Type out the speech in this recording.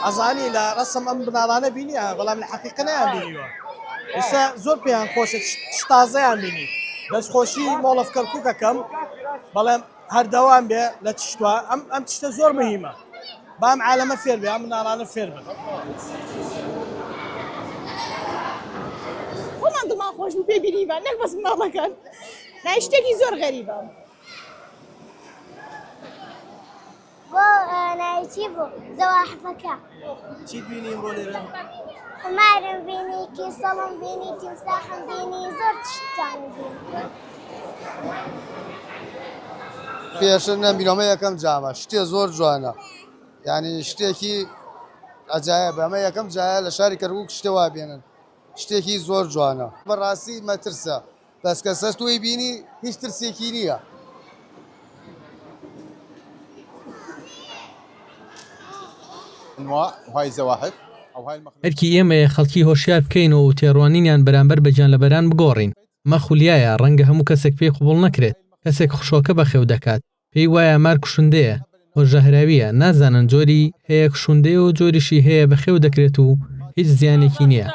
ئەزانی لە ڕەسم ئەم مناڵانە بینیە بەڵام لە حەقیقە نەیان بینیوە ئێستا زۆر پێیان خۆشە چ تازەیان بینی دەستخۆشی Mall of کەرکوک ئەکەم بەڵێم هەردەوام بێ لە چشتوە ئەم ئەم چشتە زۆر مهمە بام عالەمە فێر بێ ئەم مناڵانە فێر بن. خۆمان دڵمان خۆش بوو پێی بینیمان نەک بەس مناڵەکان نای شتێکی زۆر غەریبە. بۆ ناوی چی بوو زەواحفەکە. چیت بینی ئەمڕۆ لێرە؟ مارم بینی کیسەڵم بینی تیمساحم بینی زۆر تشتانم بینی. پێشتر نەمبینەوە یەکەم جامە شتێ زۆر جوانە یعنی شتێکی عجایب ئەمە یەکەم جایە لە شاری کەرکوک شتێ وا بێنن شتێکی زۆر جوانە بەڕاستی مەترسە بەس کە سەست تۆی بینی هیچ ترسێکی نییە. ئەرکی ئێمەیە خەڵکی هۆشیار بکەینەوە و تێڕوانینیان بەرامبەر بە گیانلەبەران بگۆڕین. ئەمە خولیایە، ڕەنگە هەموو کەسێک پێی قبوڵ نەکرێت. کەسێک خشۆکە بەخێو دەکات، پێی وایە مار کوشندەیە و ژەهراوییە، نازانن جۆری هەیە کوشندەیە و جۆریشی هەیە بەخێو دەکرێت و هیچ زیانێکی نییە.